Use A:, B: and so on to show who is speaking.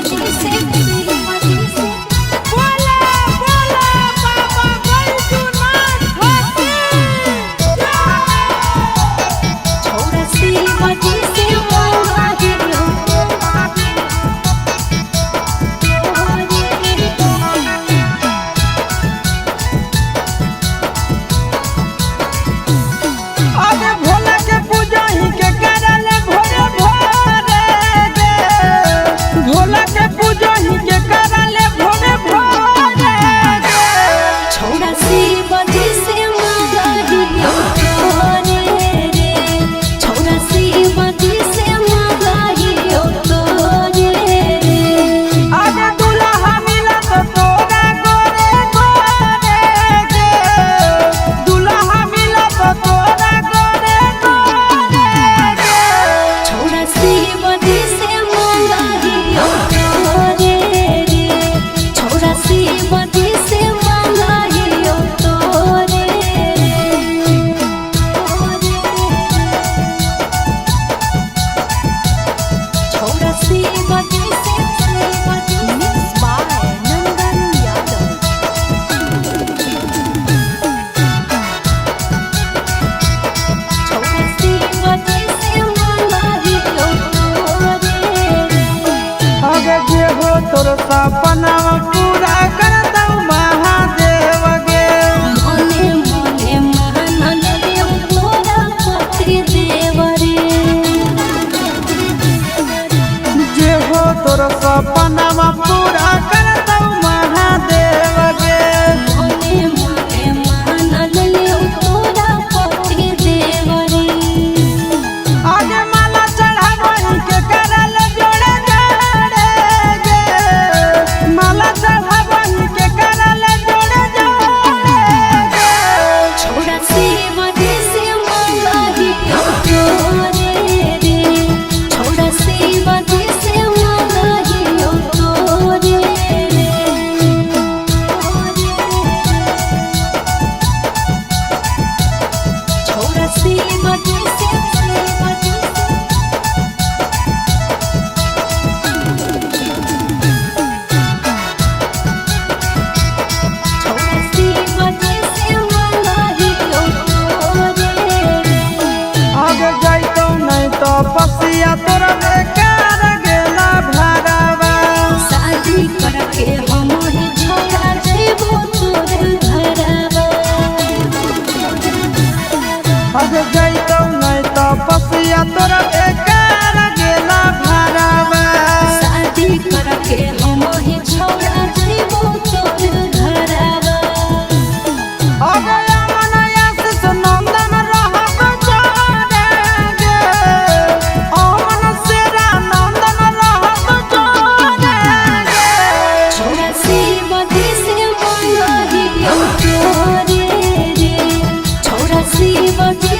A: जी से
B: बोला बोला बाबा बैजूनाथ की
A: छोरा शिव जी से मंगाहियो
B: अरे भोला के पूजा ही के करल भोरे भोरे गे। भोला के पूजा ही के करल भोरे भोरे गे।
A: छोरा शिव जी से मंगाहियो तोरे रे। छोरा शिव जी से मंगाहियो तोरे रे।
B: अरे दुल्हा मिला तो तोरा गोरे गोरे गे। दुल्हा मिला तो तोरा गोरे गोरे गे।
A: छोरा शिव जी से मंगाहियो तोरे रे। छोरा शिव जी से मंगाहियो तोरे रे। छोरा शिव जी से मिक्स बाय नंदन यादव। छोरा शिव जी से मंगाहियो तोरे रे।
B: अगे जे हो तोर सपना पूरा कर दऊ महादेव गे।
A: मने मने मान लेउ तोरा पति देव रे।
B: जे हो तोर सपना पूरा कर दऊ महादेव गे।
A: मने मने मान लेउ तोरा पति देव रे।
B: आगे माला चढ़ावही के करल जोड़े जोड़े गे। माला चढ़ावही के करल जोड़े जोड़े गे।
A: छोरा शिव जी से मंगाहियो तोरे रे। छोरा शिव जी से मंगाहियो तोरे रे। छोरा शिव जी से छोरा शिव जी से मंगाहियो तोरे रे।
B: आगे जाइतो नहीं तो पसिया तोरा बेकार गेला भरावा।
A: शादी करके हम ही छोरा जइबो तोर घरवा।
B: आगे जाइतो नहीं तो पसिया तोरा बेकार गेला भरावा।
A: शादी करके हम ही छोरा जइबो तोर घरवा।
B: आगे अमन आशीष नंदन रहब जोड़े गे। अमन सेरा नंदन रहब जोड़े गे।
A: छोरा शिव जी से मंगाहियो तोरे रे। छोरा शिव जी।